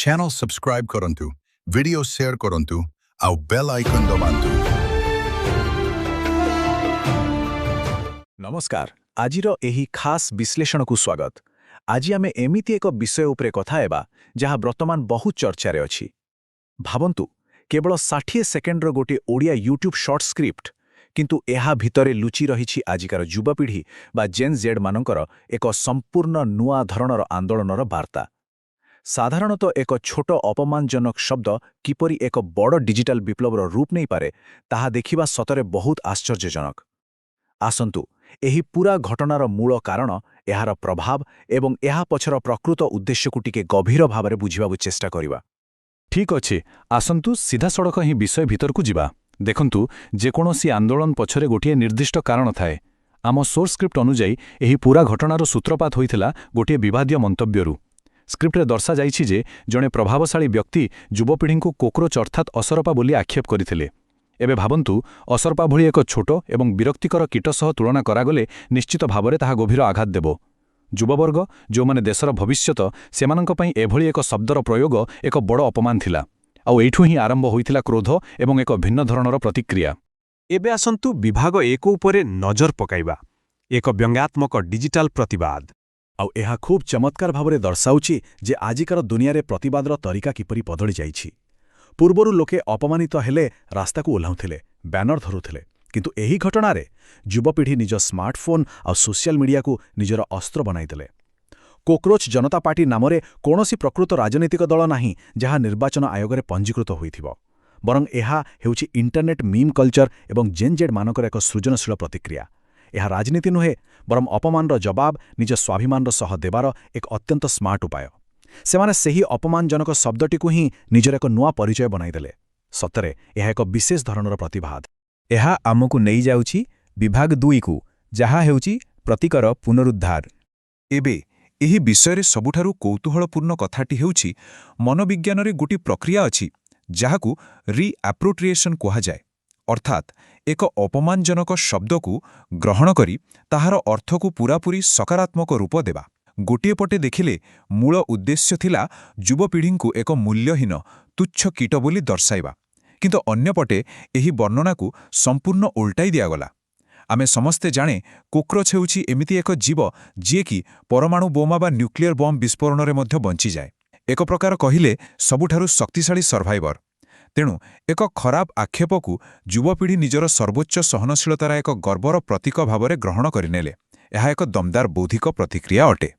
Channel subscribe କରନ୍ତୁ, video share କରନ୍ତୁ ଆଉ ବେଲ୍ ଆଇକନ୍ ଦବାନ୍ତୁ। ନମସ୍କାର, ଆଜିର ଏହି ଖାସ୍ ବିଶ୍ଳେଷଣକୁ ସ୍ୱାଗତ। ଆଜି ଆମେ ଏମିତି ଏକ ବିଷୟ ଉପରେ କଥା ହେବା, ଯାହା ବର୍ତ୍ତମାନ ବହୁତ ଚର୍ଚ୍ଚାରେ ଅଛି। ଭାବନ୍ତୁ, କେବଳ 60 ସେକେଣ୍ଡର ଗୋଟିଏ ଓଡ଼ିଆ ୟୁଟ୍ୟୁବ୍ ସର୍ଟ ସ୍କ୍ରିପ୍ଟ, କିନ୍ତୁ ଏହା ଭିତରେ ଲୁଚି ରହିଛି ଆଜିକାର ଯୁବପିଢ଼ି ବା ଜେନ୍ ଜେଡ୍ମାନଙ୍କର ଏକ ସମ୍ପୂର୍ଣ୍ଣ ନୂଆ ଧରଣର ଆନ୍ଦୋଳନର ବାର୍ତ୍ତା। ସାଧାରଣତଃ ଏକ ଛୋଟ ଅପମାନଜନକ ଶବ୍ଦ କିପରି ଏକ ବଡ଼ ଡିଜିଟାଲ ବିପ୍ଳବର ରୂପ ନେଇପାରେ, ତାହା ଦେଖିବା ସତରେ ବହୁତ ଆଶ୍ଚର୍ଯ୍ୟଜନକ। ଆସନ୍ତୁ, ଏହି ପୂରା ଘଟଣାର ମୂଳ କାରଣ, ଏହାର ପ୍ରଭାବ ଏବଂ ଏହା ପଛର ପ୍ରକୃତ ଉଦ୍ଦେଶ୍ୟକୁ ଟିକେ ଗଭୀର ଭାବରେ ବୁଝିବାକୁ ଚେଷ୍ଟା କରିବା। ଠିକ୍ ଅଛି, ଆସନ୍ତୁ ସିଧାସଳଖ ହିଁ ବିଷୟ ଭିତରକୁ ଯିବା। ଦେଖନ୍ତୁ, ଯେକୌଣସି ଆନ୍ଦୋଳନ ପଛରେ ଗୋଟିଏ ନିର୍ଦ୍ଦିଷ୍ଟ କାରଣ ଥାଏ। ଆମ ସୋର୍ସ ସ୍କ୍ରିପ୍ଟ ଅନୁଯାୟୀ ଏହି ପୂରା ଘଟଣାର ସୂତ୍ରପାତ ହୋଇଥିଲା ଗୋଟିଏ ବିବାଦୀୟ ମନ୍ତବ୍ୟରୁ। ସ୍କ୍ରିପ୍ଟରେ ଦର୍ଶାଯାଇଛି ଯେ ଜଣେ ପ୍ରଭାବଶାଳୀ ବ୍ୟକ୍ତି ଯୁବପିଢ଼ିଙ୍କୁ କୋକ୍ରୋଚ୍ ଅର୍ଥାତ୍ ଅସରପା ବୋଲି ଆକ୍ଷେପ କରିଥିଲେ। ଏବେ ଭାବନ୍ତୁ, ଅସରପା ଭଳି ଏକ ଛୋଟ ଏବଂ ବିରକ୍ତିକର କୀଟ ସହ ତୁଳନା କରାଗଲେ ନିଶ୍ଚିତ ଭାବରେ ତାହା ଗଭୀର ଆଘାତ ଦେବ। ଯୁବବର୍ଗ, ଯେଉଁମାନେ ଦେଶର ଭବିଷ୍ୟତ, ସେମାନଙ୍କ ପାଇଁ ଏଭଳି ଏକ ଶବ୍ଦର ପ୍ରୟୋଗ ଏକ ବଡ଼ ଅପମାନ ଥିଲା। ଆଉ ଏଇଠୁ ହିଁ ଆରମ୍ଭ ହୋଇଥିଲା କ୍ରୋଧ ଏବଂ ଏକ ଭିନ୍ନ ଧରଣର ପ୍ରତିକ୍ରିୟା। ଏବେ ଆସନ୍ତୁ ବିଭାଗ 1 ଉପରେ ନଜର ପକାଇବା, ଏକ ବ୍ୟଙ୍ଗାତ୍ମକ ଡିଜିଟାଲ ପ୍ରତିବାଦ। ଆଉ ଏହା ଖୁବ୍ ଚମତ୍କାର ଭାବରେ ଦର୍ଶାଉଛି ଯେ ଆଜିକାର ଦୁନିଆରେ ପ୍ରତିବାଦର ତରିକା କିପରି ବଦଳି ଯାଇଛି। ପୂର୍ବରୁ ଲୋକେ ଅପମାନିତ ହେଲେ ରାସ୍ତାକୁ ଓହ୍ଲାଉଥିଲେ, ବ୍ୟାନର ଧରୁଥିଲେ। କିନ୍ତୁ ଏହି ଘଟଣାରେ ଯୁବପିଢ଼ି ନିଜ ସ୍ମାର୍ଟଫୋନ୍ ଆଉ ସୋସିଆଲ ମିଡିଆକୁ ନିଜର ଅସ୍ତ୍ର ବନାଇଦେଲେ। କୋକ୍ରୋଚ୍ ଜନତା ପାର୍ଟି ନାମରେ କୌଣସି ପ୍ରକୃତ ରାଜନୈତିକ ଦଳ ନାହିଁ, ଯାହା ନିର୍ବାଚନ ଆୟୋଗରେ ପଞ୍ଜୀକୃତ ହୋଇଥିବ। ବରଂ ଏହା ହେଉଛି ଇଣ୍ଟରନେଟ୍ ମିମ୍ କଲଚର ଏବଂ ଜେନ୍ ଜେଡ୍ ମାନଙ୍କର ଏକ ସୃଜନଶୀଳ ପ୍ରତିକ୍ରିୟା। ଏହା ରାଜନୀତି ନୁହେଁ, ବରଂ ଅପମାନର ଜବାବ ନିଜ ସ୍ୱାଭିମାନର ସହ ଦେବାର ଏକ ଅତ୍ୟନ୍ତ ସ୍ମାର୍ଟ ଉପାୟ। ସେମାନେ ସେହି ଅପମାନଜନକ ଶବ୍ଦଟିକୁ ହିଁ ନିଜର ଏକ ନୂଆ ପରିଚୟ ବନାଇଦେଲେ। ସତରେ ଏହା ଏକ ବିଶେଷ ଧରଣର ପ୍ରତିବାଦ। ଏହା ଆମକୁ ନେଇଯାଉଛି ବିଭାଗ 2କୁ, ଯାହା ହେଉଛି ପ୍ରତୀକର ପୁନରୁଦ୍ଧାର। ଏବେ ଏହି ବିଷୟରେ ସବୁଠାରୁ କୌତୂହଳପୂର୍ଣ୍ଣ କଥାଟି ହେଉଛି, ମନୋବିଜ୍ଞାନରେ ଗୋଟିଏ ପ୍ରକ୍ରିୟା ଅଛି, ଯାହାକୁ ରିଆପ୍ରୋପ୍ରିଏସନ୍ କୁହାଯାଏ। ଅର୍ଥାତ୍ ଏକ ଅପମାନଜନକ ଶବ୍ଦକୁ ଗ୍ରହଣ କରି ତାହାର ଅର୍ଥକୁ ପୂରାପୂରି ସକାରାତ୍ମକ ରୂପ ଦେବା। ଗୋଟିଏ ପଟେ ଦେଖିଲେ ମୂଳ ଉଦ୍ଦେଶ୍ୟ ଥିଲା ଯୁବପିଢ଼ିଙ୍କୁ ଏକ ମୂଲ୍ୟହୀନ, ତୁଚ୍ଛ କୀଟ ବୋଲି ଦର୍ଶାଇବା। କିନ୍ତୁ ଅନ୍ୟପଟେ ଏହି ବର୍ଣ୍ଣନାକୁ ସମ୍ପୂର୍ଣ୍ଣ ଓଲଟାଇ ଦିଆଗଲା। ଆମେ ସମସ୍ତେ ଜାଣେ, କୋକ୍ରୋଚ୍ ହେଉଛି ଏମିତି ଏକ ଜୀବ, ଯିଏକି ପରମାଣୁ ବୋମା ବା ନ୍ୟୁକ୍ଲିୟର ବମ୍ ବିସ୍ଫୋରଣରେ ମଧ୍ୟ ବଞ୍ଚିଯାଏ। ଏକ ପ୍ରକାର କହିଲେ ସବୁଠାରୁ ଶକ୍ତିଶାଳୀ ସର୍ଭାଇଭର। ତେଣୁ ଏକ ଖରାପ ଆକ୍ଷେପକୁ ଯୁବପିଢ଼ି ନିଜର ସର୍ବୋଚ୍ଚ ସହନଶୀଳତାର ଏକ ଗର୍ବର ପ୍ରତୀକ ଭାବରେ ଗ୍ରହଣ କରିନେଲେ। ଏହା ଏକ ଦମଦାର ବୌଦ୍ଧିକ ପ୍ରତିକ୍ରିୟା ଅଟେ।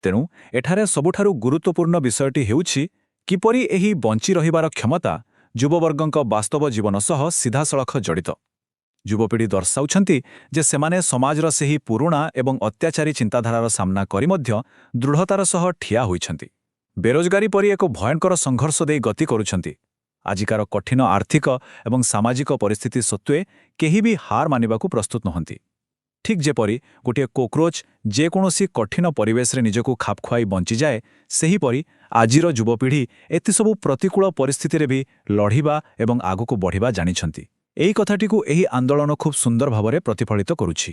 ତେଣୁ ଏଠାରେ ସବୁଠାରୁ ଗୁରୁତ୍ୱପୂର୍ଣ୍ଣ ବିଷୟଟି ହେଉଛି, କିପରି ଏହି ବଞ୍ଚି ରହିବାର କ୍ଷମତା ଯୁବବର୍ଗଙ୍କ ବାସ୍ତବ ଜୀବନ ସହ ସିଧାସଳଖ ଜଡ଼ିତ। ଯୁବପିଢ଼ି ଦର୍ଶାଉଛନ୍ତି ଯେ ସେମାନେ ସମାଜର ସେହି ପୁରୁଣା ଏବଂ ଅତ୍ୟାଚାରୀ ଚିନ୍ତାଧାରାର ସାମ୍ନା କରି ମଧ୍ୟ ଦୃଢ଼ତାର ସହ ଠିଆ ହୋଇଛନ୍ତି। ବେରୋଜଗାରୀ ପରି ଏକ ଭୟଙ୍କର ସଂଘର୍ଷ ଦେଇ ଗତି କରୁଛନ୍ତି। ଆଜିକାର କଠିନ ଆର୍ଥିକ ଏବଂ ସାମାଜିକ ପରିସ୍ଥିତି ସତ୍ତ୍ୱେ କେହି ବି ହାର ମାନିବାକୁ ପ୍ରସ୍ତୁତ ନୁହନ୍ତି। ଠିକ୍ ଯେପରି ଗୋଟିଏ କୋକ୍ରୋଚ୍ ଯେକୌଣସି କଠିନ ପରିବେଶରେ ନିଜକୁ ଖାପଖୁଆଇ ବଞ୍ଚିଯାଏ, ସେହିପରି ଆଜିର ଯୁବପିଢ଼ି ଏତେସବୁ ପ୍ରତିକୂଳ ପରିସ୍ଥିତିରେ ବି ଲଢ଼ିବା ଏବଂ ଆଗକୁ ବଢ଼ିବା ଜାଣିଛନ୍ତି। ଏହି କଥାଟିକୁ ଏହି ଆନ୍ଦୋଳନ ଖୁବ୍ ସୁନ୍ଦର ଭାବରେ ପ୍ରତିଫଳିତ କରୁଛି।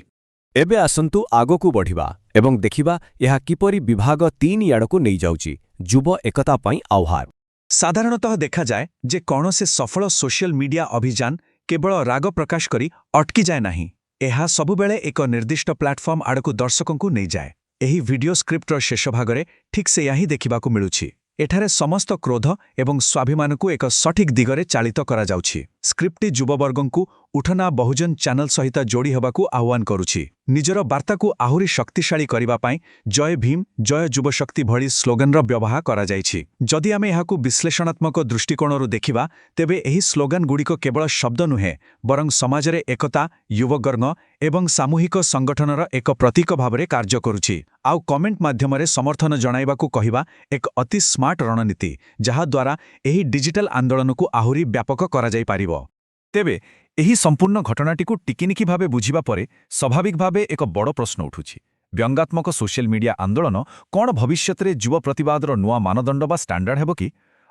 ଏବେ ଆସନ୍ତୁ ଆଗକୁ ବଢ଼ିବା ଏବଂ ଦେଖିବା ଏହା କିପରି ବିଭାଗ 3 ଆଡ଼କୁ ନେଇଯାଉଛି, ଯୁବ ଏକତା ପାଇଁ ଆହ୍ୱାନ। ସାଧାରଣତଃ ଦେଖାଯାଏ ଯେ କୌଣସି ସଫଳ ସୋସିଆଲ ମିଡିଆ ଅଭିଯାନ କେବଳ ରାଗ ପ୍ରକାଶ କରି ଅଟକିଯାଏ ନାହିଁ। ଏହା ସବୁବେଳେ ଏକ ନିର୍ଦ୍ଦିଷ୍ଟ ପ୍ଲାଟଫର୍ମ ଆଡ଼କୁ ଦର୍ଶକଙ୍କୁ ନେଇଯାଏ। ଏହି ଭିଡିଓ ସ୍କ୍ରିପ୍ଟର ଶେଷ ଭାଗରେ ଠିକ୍ ସେଇଆ ହିଁ ଦେଖିବାକୁ ମିଳୁଛି। ଏଠାରେ ସମସ୍ତ କ୍ରୋଧ ଏବଂ ସ୍ୱାଭିମାନକୁ ଏକ ସଠିକ୍ ଦିଗରେ ଚାଳିତ କରାଯାଉଛି। ସ୍କ୍ରିପ୍ଟଟି ଯୁବବର୍ଗଙ୍କୁ ଉଠନା ବହୁଜନ ଚ୍ୟାନେଲ ସହିତ ଯୋଡ଼ି ହେବାକୁ ଆହ୍ୱାନ କରୁଛି। ନିଜର ବାର୍ତ୍ତାକୁ ଆହୁରି ଶକ୍ତିଶାଳୀ କରିବା ପାଇଁ ଜୟ ଭୀମ, ଜୟ ଯୁବଶକ୍ତି ଭଳି ସ୍ଲୋଗାନର ବ୍ୟବହାର କରାଯାଇଛି। ଯଦି ଆମେ ଏହାକୁ ବିଶ୍ଳେଷଣାତ୍ମକ ଦୃଷ୍ଟିକୋଣରୁ ଦେଖିବା, ତେବେ ଏହି ସ୍ଲୋଗାନଗୁଡ଼ିକ କେବଳ ଶବ୍ଦ ନୁହେଁ, ବରଂ ସମାଜରେ ଏକତା, ଯୁବବର୍ଗ ଏବଂ ସାମୂହିକ ସଂଗଠନର ଏକ ପ୍ରତୀକ ଭାବରେ କାର୍ଯ୍ୟ କରୁଛି। ଆଉ କମେଣ୍ଟ ମାଧ୍ୟମରେ ସମର୍ଥନ ଜଣାଇବାକୁ କହିବା ଏକ ଅତି ସ୍ମାର୍ଟ ରଣନୀତି, ଯାହାଦ୍ୱାରା ଏହି ଡିଜିଟାଲ ଆନ୍ଦୋଳନକୁ ଆହୁରି ବ୍ୟାପକ କରାଯାଇପାରିବ। ତେବେ ଏହି ସମ୍ପୂର୍ଣ୍ଣ ଘଟଣାଟିକୁ ଟିକିନିଖି ଭାବେ ବୁଝିବା ପରେ ସ୍ୱାଭାବିକ ଭାବେ ଏକ ବଡ଼ ପ୍ରଶ୍ନ ଉଠୁଛି। ବ୍ୟଙ୍ଗାତ୍ମକ ସୋସିଆଲ ମିଡିଆ ଆନ୍ଦୋଳନ କ'ଣ ଭବିଷ୍ୟତରେ ଯୁବ ପ୍ରତିବାଦର ନୂଆ ମାନଦଣ୍ଡ ବା ଷ୍ଟାଣ୍ଡାର୍ଡ ହେବ କି?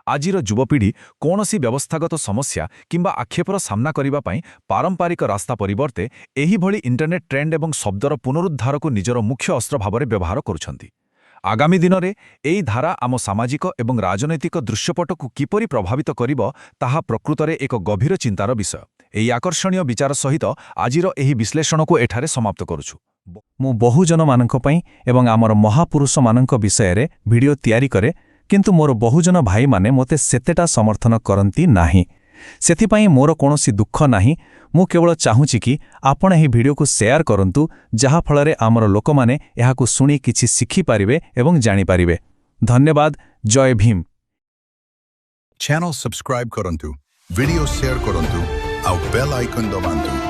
ଆଜିର ଯୁବପିଢ଼ି କୌଣସି ବ୍ୟବସ୍ଥାଗତ ସମସ୍ୟା କିମ୍ବା ଆକ୍ଷେପର ସାମ୍ନା କରିବା ପାଇଁ ପାରମ୍ପରିକ ରାସ୍ତା ପରିବର୍ତ୍ତେ ଏହିଭଳି ଇଣ୍ଟରନେଟ୍ ଟ୍ରେଣ୍ଡ ଏବଂ ଶବ୍ଦର ପୁନରୁଦ୍ଧାରକୁ ନିଜର ମୁଖ୍ୟ ଅସ୍ତ୍ର ଭାବରେ ବ୍ୟବହାର କରୁଛନ୍ତି। ଆଗାମୀ ଦିନରେ ଏହି ଧାରା ଆମ ସାମାଜିକ ଏବଂ ରାଜନୈତିକ ଦୃଶ୍ୟପଟକୁ କିପରି ପ୍ରଭାବିତ କରିବ, ତାହା ପ୍ରକୃତରେ ଏକ ଗଭୀର ଚିନ୍ତାର ବିଷୟ। ଏହି ଆକର୍ଷଣୀୟ ବିଚାର ସହିତ ଆଜିର ଏହି ବିଶ୍ଳେଷଣକୁ ଏଠାରେ ସମାପ୍ତ କରୁଛୁ। ମୁଁ ବହୁଜନମାନଙ୍କ ପାଇଁ ଏବଂ ଆମର ମହାପୁରୁଷମାନଙ୍କ ବିଷୟରେ ଭିଡିଓ ତିଆରି କରେ, କିନ୍ତୁ ମୋର ବହୁଜନ ଭାଇମାନେ ମୋତେ ସେତେଟା ସମର୍ଥନ କରନ୍ତି ନାହିଁ। ସେଥିପାଇଁ ମୋର କୌଣସି ଦୁଃଖ ନାହିଁ। ମୁଁ କେବଳ ଚାହୁଁଛି କି ଆପଣ ଏହି ଭିଡିଓକୁ ସେୟାର କରନ୍ତୁ, ଯାହାଫଳରେ ଆମର ଲୋକମାନେ ଏହାକୁ ଶୁଣି କିଛି ଶିଖିପାରିବେ ଏବଂ ଜାଣିପାରିବେ। ଧନ୍ୟବାଦ। ଜୟ ଭୀମ। ଚ୍ୟାନେଲ ସବସ୍କ୍ରାଇବ କରନ୍ତୁ, ଭିଡିଓ ସେୟାର କରନ୍ତୁ ଆଉ ବେଲ୍ ଆଇକନ୍ ଦବାନ୍ତୁ।